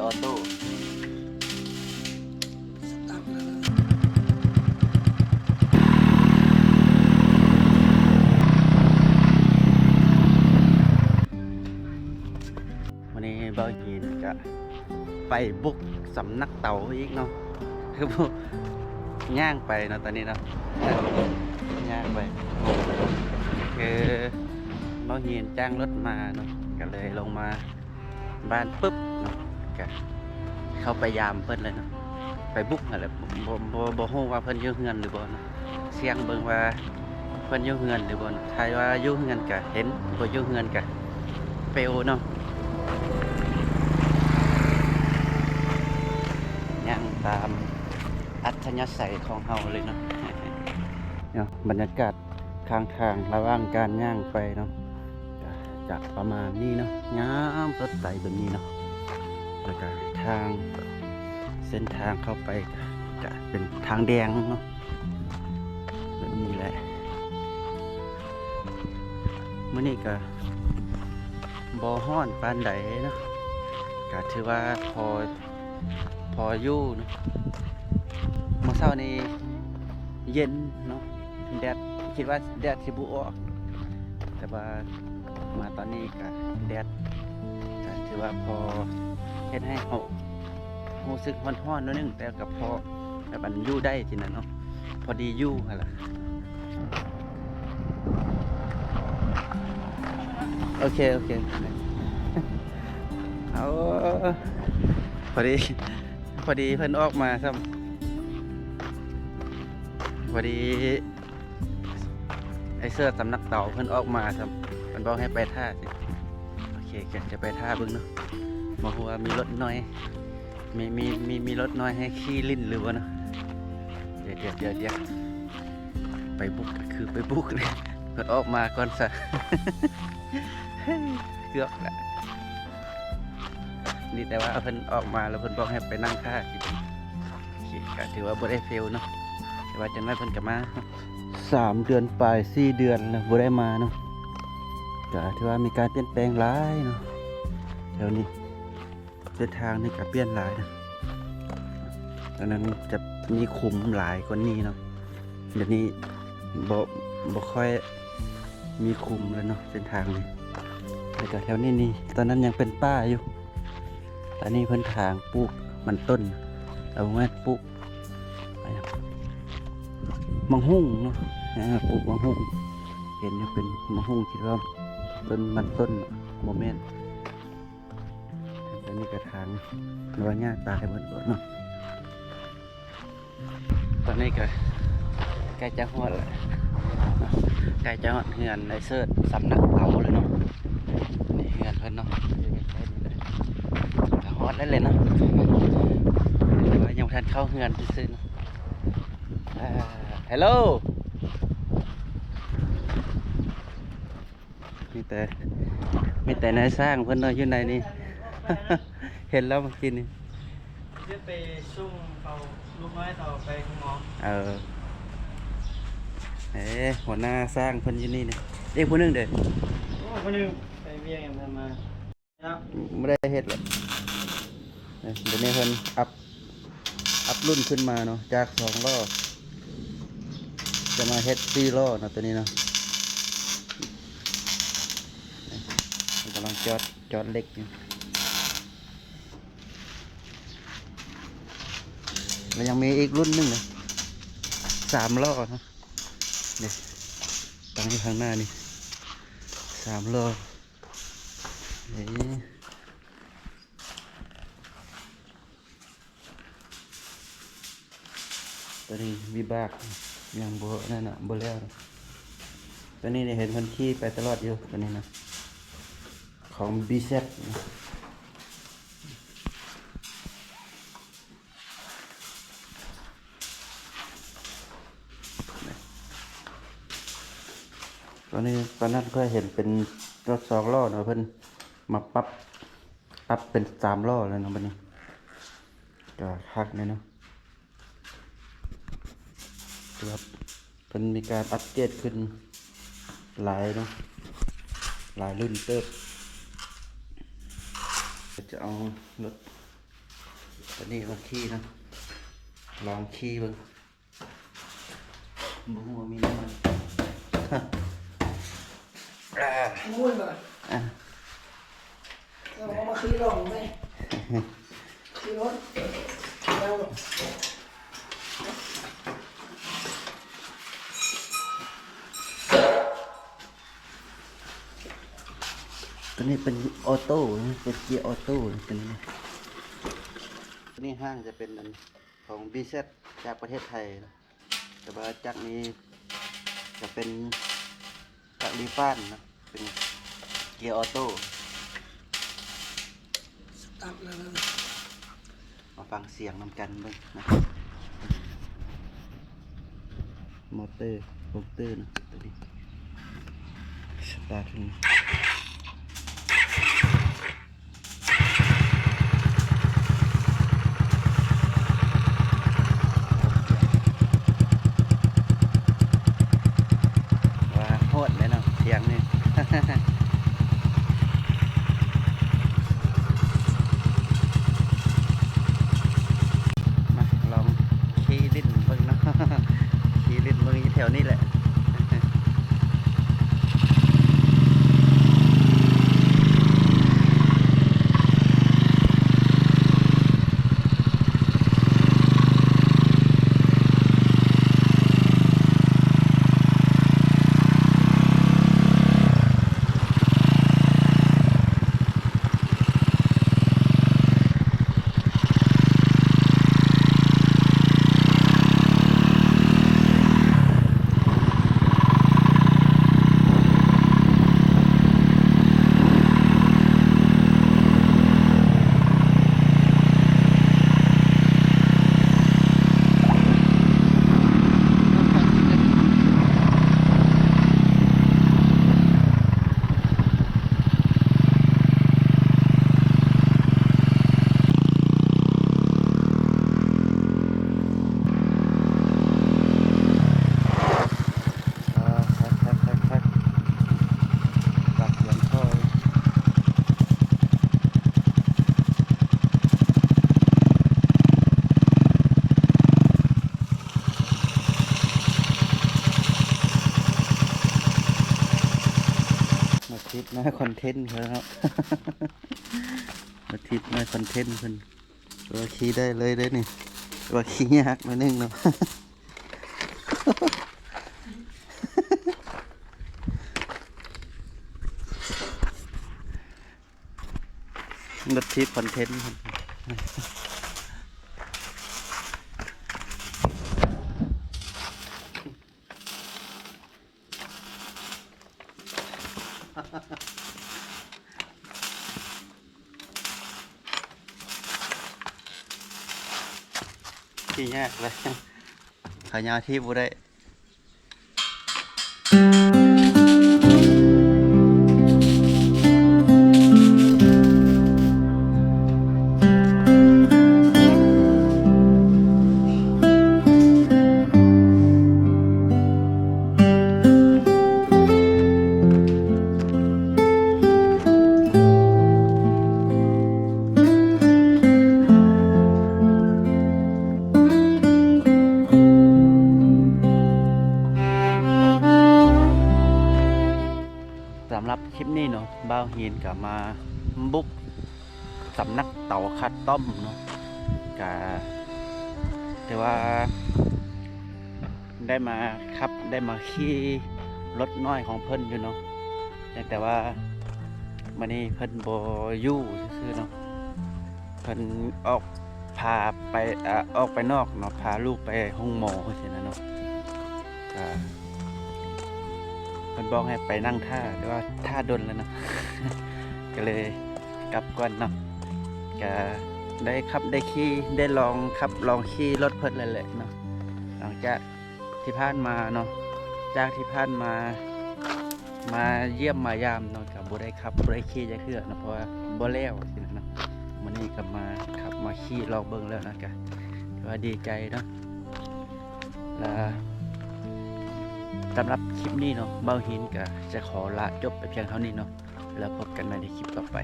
ອອໂຕ້. ມື້ນີ້ບ່າວຫີນກະໄປບຸກສຳນັກເຕົາອີກເນາະ ຄືບໍ່ ຍ່າງໄປເນາະ ຕອນນີ້ເນາະ ຍ່າງໄປ ຄືບ່າວຫີນຈ້າງລົດມາເນາະ ກະເລີຍລົງມາ ບ້ານປຶບເນາະ ກະເຂົ້າໄປຢາມເພິ່ນເລີຍເນາະ ໄປບຸກຫັ້ນແຫຼະ ບໍ່ ບໍ່ ບໍ່ຮູ້ວ່າເພິ່ນຢູ່ເຮືອນຫຼືບໍ່ເນາະ ສ່ຽງເບິ່ງວ່າເພິ່ນຢູ່ເຮືອນຫຼືບໍ່ເນາະ ຖ້າວ່າຢູ່ເຮືອນກະເຫັນ ບໍ່ຢູ່ເຮືອນກະເຟວເນາະ ຍ່າງຕາມອັດທະຍາໄສຂອງເຮົາເລີຍເນາະ ເນາະ ບັນຍາກາດ ຂ້າງທາງລະຫວ່າງການຍ່າງໄປເນາະ ກະຈະປະມານນີ້ເນາະ ງາມສົດໃສແບບນີ້ເນາະ ແລ້ວກະທາງ ເສັ້ນທາງເຂົ້າໄປກະ ກະເປັນທາງແດງເນາະ ແບບນີ້ແຫຼະ ມື້ນີ້ກະບໍ່ຮ້ອນປານໃດເນາະ ກະຖືວ່າພໍ ພໍຢູ່ເນາະ ມື້ເຊົ້ານີ້ເຢັນເນາະ ແດດ ຄິດວ່າແດດຊິບໍ່ອອກ ແຕ່ວ່າມາຕອນນີ້ກະແດດ ກະຖືວ່າພໍເຮັດໃຫ້ເຮົາຮູ້ສຶກຮ້ອນໆໜ້ອຍໜຶ່ງ ແຕ່ກະພໍແບບອັນຢູ່ໄດ້ຊີ້ນະເນາະ ພໍດີຢູ່ຫັ້ນລະ ໂອເຄ ໂອເຄ ເອົາ ພໍດີ ພໍດີເພິ່ນອອກມາຊ້ຳ ພໍດີໄອ້ເສີດສຳນັກເຕົາເພິ່ນອອກມາຊ້ຳ ເພິ່ນບອກໃຫ້ໄປຖ້າ ໂອເຄ ກະຈະໄປຖ້າເບິ່ງເນາະ ບໍ່ຮູ້ວ່າມີລົດນ້ອຍ ມີ ມີ ມີ ມີລົດນ້ອຍໃຫ້ຂີ່ຫຼິ້ນຫຼືບໍ່ເນາະ ດຽວ ດຽວ ດຽວ ດຽວ ໄປບຸກກະຄືໄປບຸກເລີຍ ເພິ່ນອອກມາກ່ອນຊະ ເກືອບລະ ດີແຕ່ວ່າເພິ່ນອອກມາແລ້ວເພິ່ນບອກໃຫ້ໄປນັ່ງຖ້າ ໂອເຄ ກະຖືວ່າບໍ່ໄດ້ເຟວເນາະ ແຕ່ວ່າຈັກໜ້ອຍເພິ່ນກະມາ ສາມເດືອນປາຍ ສີ່ເດືອນແລ້ວບໍ່ໄດ້ມາເນາະ ກະຖືວ່າມີການປ່ຽນແປງຫຼາຍເນາະ ແຖວນີ້ ເສັ້ນທາງນີ້ກະປ່ຽນຫຼາຍນະ ຕອນນັ້ນຈະມີຂຸມຫຼາຍກວ່ານີ້ເນາະ ດຽວນີ້ບໍ່ ບໍ່ຄ່ອຍມີຂຸມແລ້ວເນາະ ເສັ້ນທາງນີ້ ແລ້ວກະແຖວນີ້ນີ້ ຕອນນັ້ນຍັງເປັນປ່າຢູ່ ຕອນນີ້ເພິ່ນຖາງປູກມັນຕົ້ນ ເອົາ ບໍ່ແມ່ນ ປູກ ໝາກຫຸ່ງເນາະ ເອີ ປູກໝາກຫຸ່ງ ເຫັນຢູ່ເປັນໝາກຫຸ່ງ ຄິດວ່າຕົ້ນມັນຕົ້ນ ບໍ່ແມ່ນ ອັນນີ້ກະທາງ ວ່າຫຍ້າຕາຍເບິດເນາະ ຕອນນີ້ກະໃກ້ຈະຮອດແລ້ວ ໃກ້ຈະຮອດເຮືອນໄອ້ເສີດສຳນັກເຕົາແລ້ວເນາະ ນີ້ເຮືອນເພິ່ນເນາະ ກະຮອດແລ້ວແຫຼະເນາະ ແຕ່ວ່າຍັງບໍ່ທັນເຂົ້າເຮືອນຊື່ໆເນາະ ເອີ ເຮລໂລ ມີແຕ່ ມີແຕ່ນາຍຊ່າງເພິ່ນເນາະຢູ່ໃນນີ້ ເຫັນແລ້ວເມື່ອກີ້ນີ້ ຈະໄປສົ່ງເຂົາ ລູກນ້ອຍເຂົາໄປໂຮງໝໍ ເອີ ເອີ ຫົວໜ້າຊ່າງເພິ່ນຢູ່ນີ້ນີ້ ອີກຜູ້ໜຶ່ງເດ້ ໂອ້ ຜູ້ໜຶ່ງໄປວຽກຫຍັງເພິ່ນມາ ບໍ່ໄດ້ເຮັດແລ້ວ ເອີ ດຽວນີ້ເພິ່ນອັບ ອັບລຸ້ນຂຶ້ນມາເນາະ ຈາກສອງລໍ້ ຈະມາເຮັດສີ່ລໍ້ເນາະ ໂຕນີ້ເນາະ ເພິ່ນກຳລັງຈອດ ຈອດເຫຼັກຢູ່ ແລ້ວຍັງມີອີກລຸ້ນໜຶ່ງນະ ສາມລໍ້ເນາະ ນີ້ ຕັ້ງຢູ່ຂ້າງໜ້ານີ້ ສາມລໍ້. ເອີ ໂຕນີ້ວິບາກຍັງບໍ່ນັ້ນນະ ບໍ່ແລ້ວນະ ໂຕນີ້ນີ້ເຫັນເພິ່ນຂີ່ໄປຕະຫຼອດຢູ່ ໂຕນີ້ນະ ຂອງບີແຊັດນະ. ຕອນນີ້ ຕອນນັ້ນຂ້ອຍເຫັນເປັນລົດສອງລໍ້ເນາະ ເພິ່ນມາປັບ ປັບເປັນສາມລໍ້ແລ້ວເນາະ ບັດນີ້ກໍຄັກແນ່ເນາະ ຖືວ່າເພິ່ນມີການອັບເກຣດຂຶ້ນຫຼາຍເນາະ ຫຼາຍລຸ້ນເຕີບ ຈະເອົາລົດ ຕອນນີ້ລອງຂີ່ເນາະ ລອງຂີ່ເບິ່ງ ບໍ່ຮູ້ວ່າມີນ້ຳມັນ ອ່າ ໂອ້ຍ ອ່າ ເອົາມາຂີ່ລອງໄດ້ ຂີ່ລົດ ຕົວນີ້ເປັນອໍໂຕ້ ເປັນເກຍອໍໂຕ້ ຕົວນີ້ນະ ຕົວນີ້ຫ້າງຈະເປັນອັນຂອງບີເຊັດ ຈາກປະເທດໄທນະ ແຕ່ວ່າຈັກນີ້ຈະເປັນຈັກລີຟານນະ ເປັນເກຍອໍໂຕ້ ສະຕາດແລ້ວນະ ມາຟັງສຽງນຳກັນເບິ່ງນະ ມໍເຕີ ໂປກເຕີນະ ຕົວນີ້ ສະຕາດຂຶ້ນ ວ່າໂຫດເດ້ເນາະ ສຽງນີ້ ມາລອງຂີ່ຫຼິ້ນເບິ່ງເນາະ ຂີ່ຫຼິ້ນເບິ່ງຢູ່ແຖວນີ້ແຫຼະ. ມາຕິດໜ້າຄອນເທັນເພິ່ນເນາະ ມາຕິດໜ້າຄອນເທັນເພິ່ນ ວ່າຂີ່ໄດ້ເລີຍເດ້ນີ້ ວ່າຂີ່ຍາກໜ້ອຍໜຶ່ງເນາະ ມາຕິດຄອນເທັນ ທີ່ຍາກເລີຍ ຂາຍາວທີ່ບໍ່ໄດ້. ສຳລັບຄລິບນີ້ເນາະ ບ່າວຫີນກໍມາບຸກສຳນັກເຕົາຄາດຕ້ອມເນາະ ກະຖືວ່າໄດ້ມາຂັບ ໄດ້ມາຂີ່ລົດນ້ອຍຂອງເພິ່ນຢູ່ເນາະ ແຕ່ວ່າມື້ນີ້ເພິ່ນບໍ່ຢູ່ຊື່ໆເນາະ ເພິ່ນອອກ ພາໄປ ອາ ອອກໄປນອກເນາະ ພາລູກໄປໂຮງໝໍຊີ້ນະເນາະ ກະເພິ່ນບອກໃຫ້ໄປນັ່ງຖ້າ ແຕ່ວ່າຖ້າດົນແລ້ວເນາະ ກະເລີຍກັບກ່ອນເນາະ ກະໄດ້ຂັບໄດ້ຂີ່ ໄດ້ລອງຂັບລອງຂີ່ລົດເພິ່ນແລ້ວແຫຼະເນາະ ຫຼັງຈາກ ທີ່ຜ່ານມາເນາະ ຈາກທີ່ຜ່ານມາ ມາຢ້ຽມມາຢາມເນາະ ກະບໍ່ໄດ້ຂັບ ບໍ່ໄດ້ຂີ່ຈັກເທື່ອເນາະ ເພາະວ່າບໍ່ແລ້ວຊີ້ນະເນາະ ມື້ນີ້ກະມາຂັບມາຂີ່ລອງເບິ່ງແລ້ວນະ ກະຖືວ່າດີໃຈເນາະ ລະສຳລັບຄລິບນີ້ເນາະ ບ່າວຫີນກະຈະຂໍລາຈົບໄປພຽງເທົ່ານີ້ເນາະ ແລ້ວພົບກັນໃໝ່ໃນຄລິບຕໍ່ໄປ.